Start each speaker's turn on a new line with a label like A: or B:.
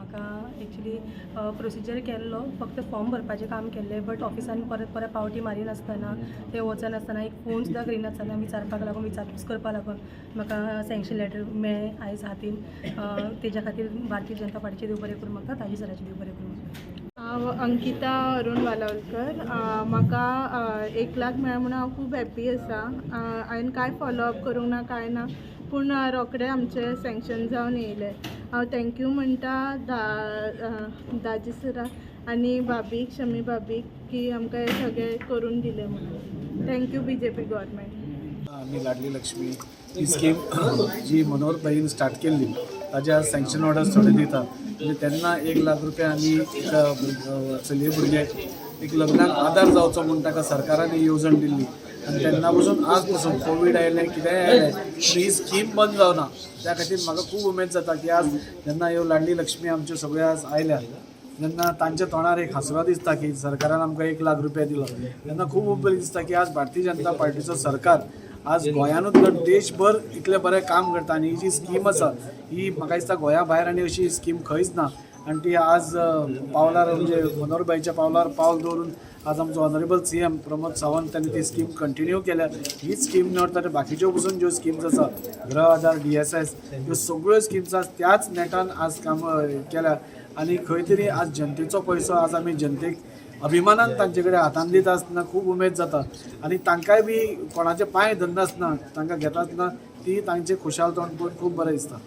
A: म्हाका actually procedure केल्लो, फक्त फॉर्म भरपाचें काम केल्लें, बट ऑफिसान परत परत पावटी मारिनासतना, ते वचनासतना, एक फोन सुद्दां करिनासतना, विचारपाक लागून, विचारपूस करपाक लागून म्हाका सँक्शन लेटर मेळ्ळें आयज हातीन. तेज्या खातीर भारतीय जनता पार्टीचें देव बरें करूं म्हाका, ताजी सराचें देव बरें करूं म्हाका.
B: हांव अंकिता अरुण वालावलकर. म्हाका 1 लाख मेळ्ळा म्हणून हांव खूब हॅप्पी आसा. हांवें कांय फॉलो अप करूंक ना, कांय ना, पूण रोखडें आमचें सँक्शन जावन येयलें. हांव thank you म्हणटा दाजी सरा आनी भाभीक, शमी भाभीक, की आमकां हें सगळें करून दिलें म्हणून. Thank you BJP government.
C: आमी लाडली लक्ष्मी ही स्कीम जी मनोहर भाईन स्टार्ट केल्ली, ताजे आज सँक्शन ऑर्डर्स थोडे दिता. म्हणजे तेन्ना 1 लाख रुपया आमी एका चलये भुरग्याक एक लग्नाक आदार जावचो म्हूण ताका सरकारान ही येवजण दिल्ली. आनी तेन्ना पसून आज पसून कोवीड आयलें, कितेंय आयलें, पूण ही स्कीम बंद जावना. त्या खातीर म्हाका खूब उमेद जाता की आज जेन्ना ह्यो लाडली लक्ष्मी आमच्यो सगळ्यो आज आयल्या, जेन्ना तांच्या तोंडार एक हांसरो दिसता की सरकारान आमकां 1 लाख रुपया दिलो, तेन्ना खूब उमेद दिसता की आज भारतीय जनता पार्टीचो सरकार आज गोंयानूच न्हय, देशभर इतलें बरें काम करता. आनी ही जी स्कीम आसा, ही म्हाका दिसता गोंया भायर आनी अशी स्कीम खंयच ना. आनी ती आज पावलार, म्हणजे मनोहर भाईच्या पावलार पावल दवरून आज आमचो ऑनरेबल सीएम प्रमोद सावंत, त्यांनी ती स्कीम कंटिन्यू केल्या. हीच स्कीम न्हय तर बाकीच्यो पसून ज्यो स्किम्स आसा, गृह आधार, डीएसएस, ह्यो सगळ्यो स्किम्स आज त्याच नेटान आज काम केल्या. आनी खंय तरी आज जनतेचो पयसो आज आमी जनतेक अभिमानान तांचे कडेन हातान दिता आसतना खूब उमेद जाता. आनी तांकांय बी कोणाचे पांय धरनासतना तांकां घेता आसतना ती तांचे खुशाल तोंड पळोवन खूब बरें दिसता.